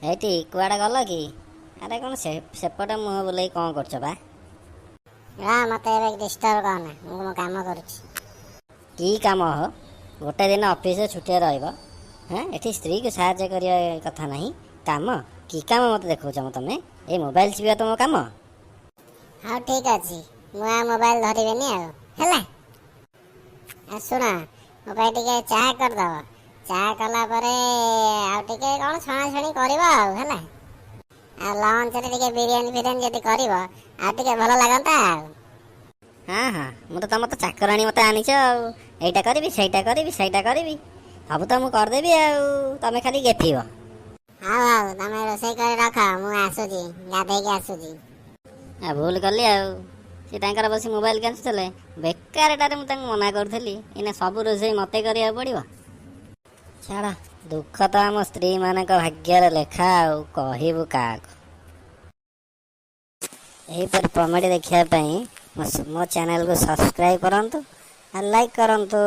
ଏଇଠି କୁଆଡ଼େ ଗଲ କି? ଆରେ କ'ଣ ସେ ସେପଟେ ମୁହଁ ବୁଲେଇ କ'ଣ କରୁଛ ବା? ନା, ମୋତେ ଏବେ ଡିଷ୍ଟର୍ବ କରନା, ମୁଁ ମୋ କାମ କରୁଛି। କି କାମ ହୋ? ଗୋଟେ ଦିନ ଅଫିସରେ ଛୁଟିରେ ରହିବ, ହଁ, ଏଠି ସ୍ତ୍ରୀକୁ ସାହାଯ୍ୟ କରିବା କଥା ନାହିଁ। କାମ କି କାମ ମୋତେ ଦେଖାଉଛ ମ ତମେ? ଏଇ ମୋବାଇଲ ଚିପିବା ତମ କାମ? ହଉ, ଠିକ୍ ଅଛି, ମୁଁ ଆଉ ମୋବାଇଲ ଧରିବିନି ଆଉ, ହେଲା? ଆଉ ଶୁଣ, ମୋ ପାଇଁ ଟିକେ ଚା କରିଦେବ। ଚା କଲା ପରେ ଆଉ ଟିକେ କ'ଣ ଛଣାଛଣି କରିବ ଆଉ, ହେଲା? ଆଉ ଲଞ୍ଚରେ ଟିକେ ବିରିୟାନୀ ଫିରିୟାନୀ ଯଦି କରିବ, ଆଉ ଟିକେ ଭଲ ଲାଗନ୍ତା ଆଉ। ହଁ, ମୁଁ ତ ତମ ତ ଚାକରାଣୀ, ମୋତେ ଆଣିଛ ଆଉ ଏଇଟା କରିବି, ସେଇଟା କରିବି, ସେଇଟା କରିବି, ସବୁ ତ ମୁଁ କରିଦେବି, ଆଉ ତମେ ଖାଲି ଗେଫିବ। ହଉ ହଉ, ତମେ ରୋଷେଇ କରି ରଖ, ମୁଁ ଆସୁଛି, ଗାଧେଇକି ଆସୁଛି। ଆଉ ଭୁଲ କଲି ଆଉ, ସେ ତାଙ୍କର ବସି ମୋବାଇଲ କେଞ୍ଚୁଥିଲେ। ବେକାରଟାରେ ମୁଁ ତାଙ୍କୁ ମନା କରୁଥିଲି। ଏଇନା ସବୁ ରୋଷେଇ ମୋତେ କରିବାକୁ ପଡ଼ିବ। ଛାଡ଼, ଦୁଃଖ ତ ଆମ ସ୍ତ୍ରୀମାନଙ୍କ ଭାଗ୍ୟରେ ଲେଖା, ଆଉ କହିବୁ କାହାକୁ? ଏହିପରି କମେଡ଼ି ଦେଖିବା ପାଇଁ ମୋ ଚ୍ୟାନେଲକୁ ସବସ୍କ୍ରାଇବ୍ କରନ୍ତୁ ଆଉ ଲାଇକ୍ କରନ୍ତୁ।